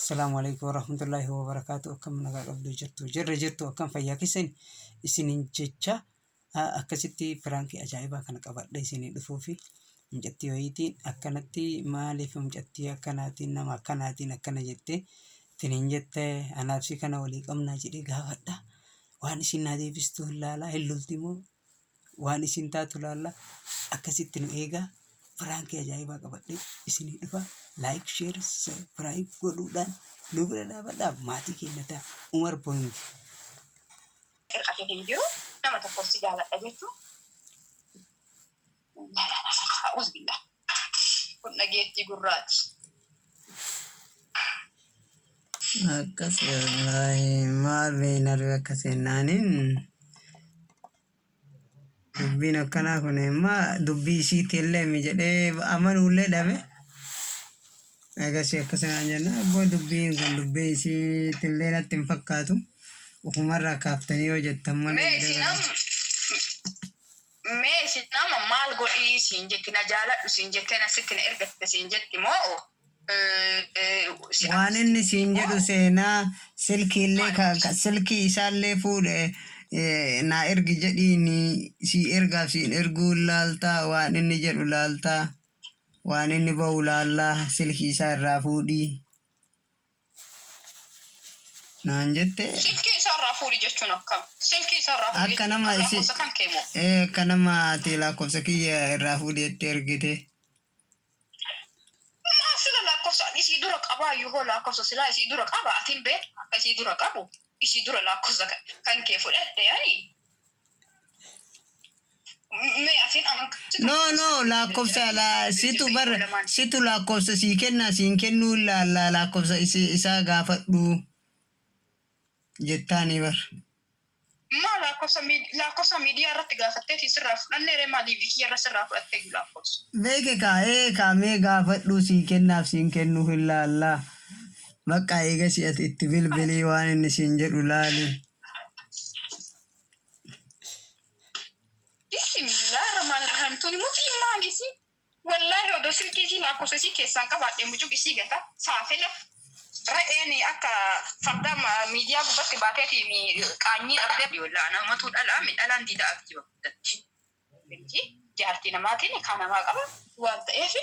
Assalaamu alaikum warahmatullaahi wabarakaatu. Akkam nagaa qabdu jirtu jirra jirtu akkam fayyaa keessan isinin jecha akkasitti piraankii ajaa'ibaa kana qabadhe isinii dhufuufi mucattii wayiitiin akkanatti maaliif mucattii akkanaatiin nama akkanaatiin akkana jettee tiniin jette anaaf si kana walii qabnaa jedhee gaafadha. Waan isin naa deebistu hin laalaa hin lolti moo waan isin taatu laalla akkasitti nu eegaa piraankii ajaa'ibaa qabadhee isinii dhufa like share subscribe godhuudhaan nu bira dhaabadhaa maatii keenya ta'a Umar Boyingi. Hir'ate hin jiru nama tokkoof si jaaladha jechuun a'uuzubillah kun dhageettii gurraati. Akkas wallaahi maal beekna ree akkas jennaaniin dubbiin akkanaa kun immoo dubbii isiitti illee mi jedhee amanuullee dhabe. Egasii akkasumaan jenna abboo dubbiin kun dubbii isiitti illee natti hin fakkaatu. Ufumarraa kaaftanii yoo jettan malee Mee jedhee isin bara. amma mee isin amma maal godhii siin jetti na jaaladhu siin jettee na sitti na ergatte siin jetti moo si Waan arrabsiti inni siin jedhu moo seenaa silkiillee maal ka, jetti? ka silkii isaallee fuudhe naa ergi jedhiin sii ergaaf siin erguu laaltaa waan inni jedhu laaltaa waan inni ba'u laallaa silkii isaa irraa fuudhii naan jette. Silkii isaa irraa fuudhi jechuun akkam? Silkii isaa irraa fuudhi Akka jechuun nama akkam? isi Lakkoofsa kan kee moo? ee akka nama ati lakkoofsa kiyya irraa fuudhi jettee ergite. Maa sila lakkoofsa ani isii dura qabaayyuu hoo lakkoofsa silaa isii dura qaba atiin beekta akka isii dura qabu isii dura lakkoofsa kan kee fudhadhe ani mee atiin aman situ No no lakkoofsa la situ bar situ lakkoofsa sii kennaa siin kennuu laalla lakkoofsa isaa gaafadhu jettaanii bar. Maa lakkoofsa lakkoofsa miidiyaa irratti gaafatteeti sirraa fudhannee ree maa liivii kiyya irra sirraa fudhattee iyyuu lakkoofsa. Beeke kaa ee kaa mee gaafadhuu sii kennaaf siin kennuu hin laallaa. Bakka eegasi ati itti bilbilii waan inni siin jedhu laali. Bismillah rahmaan rahim tuni mucii maali isii wallaahi odoo silkii isii lakkoofsa isii keessaan qabaadhe mucuq isii gata saafela re'een akka fardaa miidiyaa gubbatti baateetiin qaanyii dhabdee wallaahi namatu dhalaa mi dhalaan diida abdii bakkatti miti jaartii namaatiin kaa namaa qaba waan ta'eef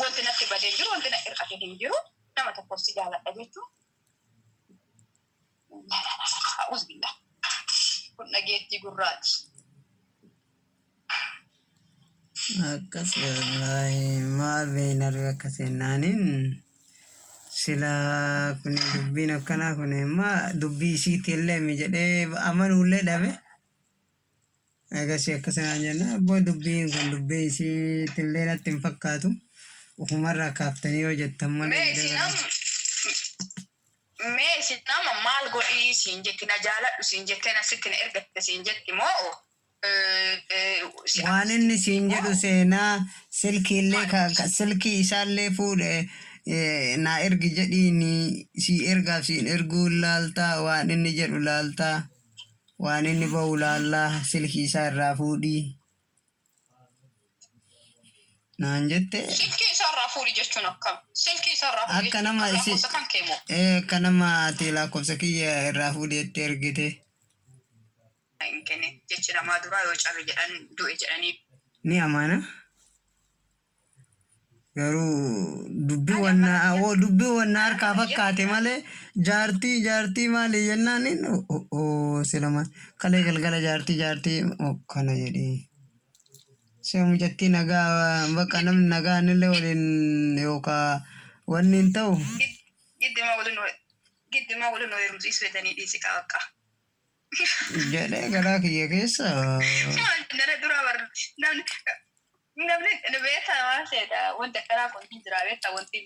wanti natti badee jiru wanti na hir'ate hin jiru nama tokkoof si jaaladha jechuun a'uuzubillah kun dhageettii gurraati. Akkas wallaahi maal beekna ree akkas jennaaniin sila kun dubbiin akkanaa kun immoo dubbii isiitti illee mi jedhee amanuullee dhabe. Egasii akkasumaan jenna abboo dubbiin kun dubbii isiitti illee natti hin fakkaatu. Ufumarraa kaaftanii yoo jettan malee Mee jedhee isin bara. amma mee isin amma maal godhii siin jetti na jaaladhu siin jettee na sitti na ergatte siin jetti moo si Waan inni arrabsiti siin jedhu moo seenaa silkiillee maal ka, jetti? ka silkii isaallee fuudhe naa ergi jedhiin sii ergaaf siin erguu laaltaa waan inni jedhu laaltaa waan inni ba'u laallaa silkii isaa irraa fuudhii naan jette. Silkii isaa irraa fuudhi jechuun akkam? Silkii isaa irraa fuudhi Akka jechuun nama akkam? isi Lakkoofsa kan kee moo? ee akka nama ati lakkoofsa kiyya irraa fuudhi jettee ergite. Hin kennin jechi namaa duraa yoo cabe jedhan du'e jedhanii. Ni amana. Garuu dubbii Ani amma wannaa kiyya oo dubbii wannaa ani harkaa amma kiyya fakkaate malee jaartii jaartii maali jennaan inni oo silama kalee galgala jaartii jaartii kana jedhee. Se mucattii nagaa bakka namni nagaa illee waliin yookaa wanni hin ta'u. Giddima waliin giddima waliin heerumsiisuu jedhanii dhiisi kaa bakka. Jedhee garaa kiyya keessa. Maal nara duraa bar namni namni beektaa maal seeta wanti akkanaa kun hin jira beektaa wanti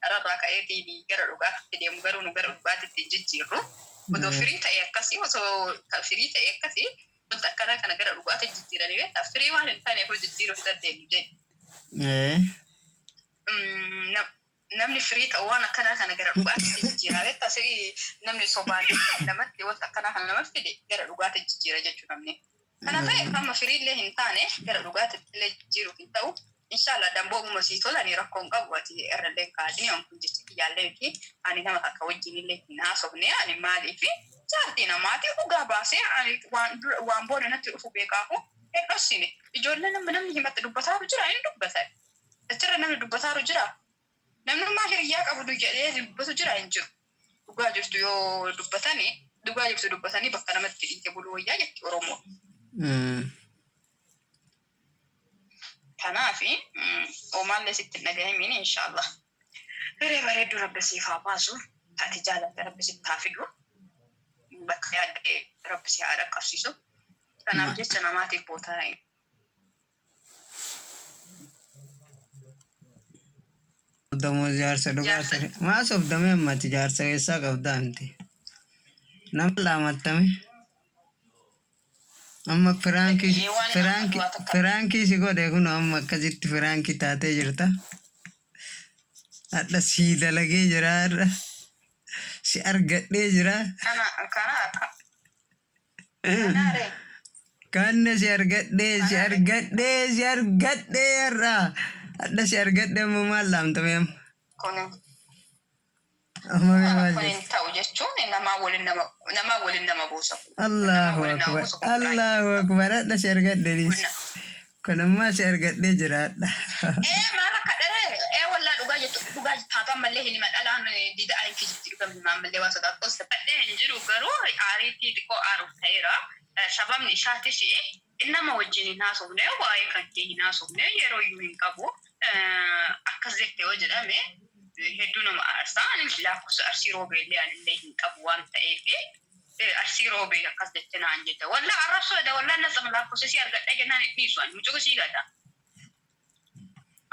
dhararraa ka'eetiin gara dhugaatti deemu garuu nu gara dhugaatti hin jijjiirru odoo firii ta'e akkasii osoo firii ta'e akkasii wanta akkanaa kana gara dhugaatti jijjiiranii beektaa firii waan hin taaneef jijjiiruu hin dandeenyu jedhu. Namni firii ta'u waan akkanaa kana gara dhugaatti jijjiira beektaa sirii namni sobaan namatti wanta akkanaa kana namatti fide gara dhugaatti jijjiira jechuu namni. Kana ta'e amma firii illee hin taane gara dhugaatti illee jijjiiruuf hin ta'u. Inshallah damboobuma sii tolani rakkoo hin qabu, ati irrallee hin kaasini. On kun jecha kiyyaallee miti. Ani nama takka wajjin illee hin haasofne. Ani maaliif jaartii namaati dhugaa baasee ani waan dura waan booda natti dhufu beekaafu hin dhossine. Ijoollee nama namni himatte dubbataaru jira, hin dubbatan. Achirra namni dubbataaru jira. Namnummaa hiriyyaa qabu nu jedhee dubbatu jira, hin jiru. Dhugaa jirtu yoo dubbatani, dhugaa jirtu dubbatanii bakka namatti dhiite buluu wayyaa jetti Oromoon. Kanaaf omaallee sitti hin dhagahimiin, inshallah. Hiree bareedduu Rabbi siif haa baasu. Ati jaalatte Rabbi sitti haa fidu. Bakka yaadde Rabbi si haa dhaqqabsiisu. Kanaaf jecha namaatiif bootaa hin Damoo jaarsa dhugaa Jaarsa ture. Maa sobdame ammati jaarsa keessaa qabdaa miti. Nama laamattame. Amma piraankii Waan amma piraankii du'aa takka piraankii si godhe kun amma akkasitti piraankii taatee jirta. Hadha sii dalagee jira, har'a si argadhee jira. Kana kana kana ree. Kanne si argadhee, si Kana ree. argadhee, si argadhee har'a. Hadha si argadhee, amma maal laamtame amma? Kun Amma mee maal kun jettu? Hin ta'u jechuun namaa waliin nama buusa. Namaa Allahu waliin nama akbar. buusa kun piraankiin Allahu hin ta'u. akbar. Hadha si argadhe Kun dhiisi. Kun ammaa si argadhee jira hadha. Ee, maal akka dharee, ee, wallaa dhugaa jettu, dhugaa taatu ammallee hin himan. Dhalaan dida ayin kijibti, dhugaa himaa ammallee waan sodaatu os fadhee hin jiru, garuu aariitii xiqqoo aaruuf ta'eera. Sababni isaatis nama wajjin hin haasofne, waa'ee kan kee hin haasofne, yeroo iyyuu hin qabu. Akkas jette yoo jedhame hedduu nama aarsa. Ani lakkoofsa Arsii Roobeellee anillee hin qabu waan ta'eef, Arsii Roobee akkas jette naan jette, wallaa arrabsoo jedha, wallaa nasama lakkoofsa isii argadhee jennaan hin dhiisu, ani mucuqi sii gata.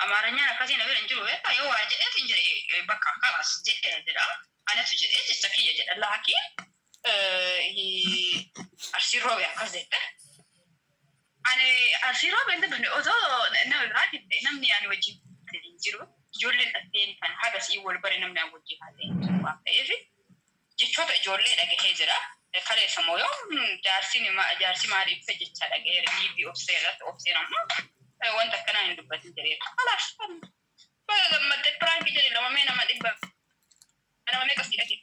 Amaaranyaan akkasii na bira hin jiru, beektaa? Yoo waa jedheet hin jedhe, bakka akkanas jedheera jedha. Anatu jedhee jecha kiyya jedha. Laakiin Arsii Roobee akkas jette. Ani Arsii Roobee hin dubbifne, otoo nama biraatiin ta'e namni ani wajjin hin jiru. Ijoolleen dhalteen kan haga sii wal bare namni ani wajjin haa ta'e hin jiru waan ta'eef jechoota ijoollee dhagahee jira. Kaleessa moo yoo jaarsi maal ibsa jecha dhagaheera liivii obsee irratti, obseen ammoo wanta akkanaa hin dubbatin jedheera. Kalaas, baga gammadde, piraankii jedhe lama mee nama 100 nama meeqa si dhage?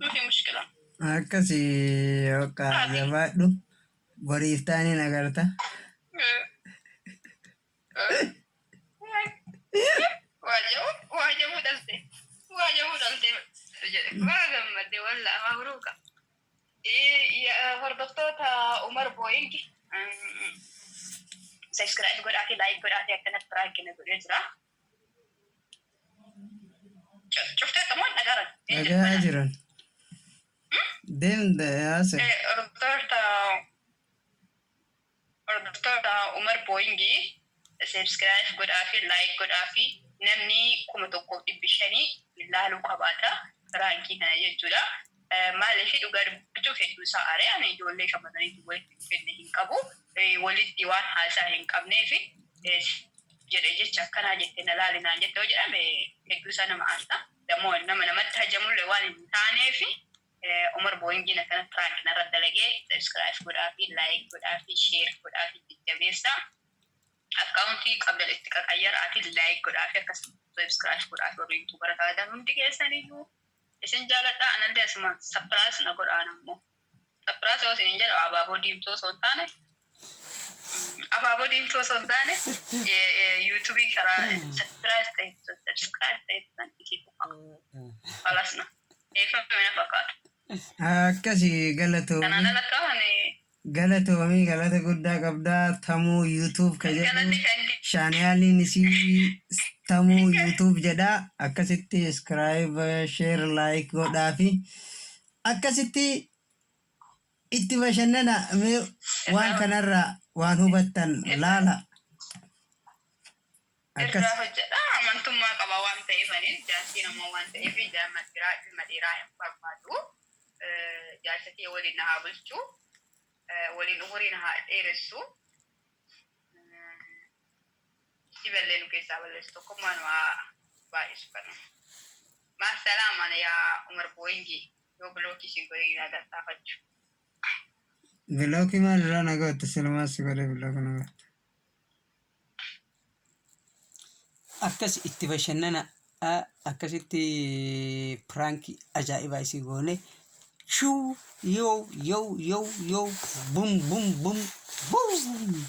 Mafi mushkila. Akkasii yookaan jabaadhu, boriif taaniin agarta. Waajabuu dhalte. Waajabuu dhalte jedhe. Baga gammadde, wallaa mabruuka. Hordoftoota Umar Booyingi, subscribe godhaatee, like godhaatee, akkanatti piraankii na godhee jira. Cuftee tamoo dhagaran. Dhagahaa jiran. Deem haasa. Hordoftoota Umar Booyingii, subscribe godhaa fi like godhaa fi namni 1500 ilaaluu qabaata piraankii kana jechuudha. Maaliif, dhugaa dubbachuuf hedduu isaa aaree, ani ijoollee shamarraniitu walitti dhufeenya hin qabu. Walitti waan haasaa hin qabneef jedhe jecha akkanaa jette na laali naan jette yoo jedhame hedduu isaa nama aarsa. Dammoo nama namatti hajamullee waan hin taaneef, Umar Booyingiin akkana prank narra dalagee, subscribe godhaa fi like godhaa fi share godhaa fi jajjabeessaa. Akkaawuntii qabdan itti qaqayyaraatii like godhaa fi akkas subscribe godhaa fi warri YouTuber taatan hundi keessaniyyuu isin jaaladha. Anallee asuma surprise na godhaan, ammoo surprise yoo isin hin jedhu abaaboo diimtuu osoo hin taane, abaaboo diimtuu osoo hin taane, YouTubeii karaa surprise ta'e, subscribe ta'e san isii tuqa. Kalas na eeffame na fakkaata. Akkasii Kanaan galatoomii. ala ta'an Galatoomii, galata guddaa qabdaa. Tamuu YouTube ka jedhu galanni kan chaanaaliin isii Tamuu YouTube jedha. Akkasitti subscribe, share, like godhaa fi akkasitti itti bashannana. Mee waan kanarraa waan hubattan laala. Akkas. Irraa hojjedha, amantummaa qaba waan ta'eef, ani jaartii namaa waan ta'eef ilma dhiiraa, ilma dhiiraa hin barbaadu. Jaarsa kiyya waliin na haa bulchu, waliin umurii na haa dheeressu, dhiballee nu keessaa balleessu, tokkummaa nu haa baay'isu. Kana maasalaam. Yaa Umar Booyingii, yoo bilookii isin godhee na gattaafachu. Bilookii maal irraa na goote? Silumaa si godhe bilookii na goote. Akkas itti bashannana, akkasitti piraankii ajaa'ibaa isii goone. Shuu yoo yoo yoo yoo, bum bum bum bum.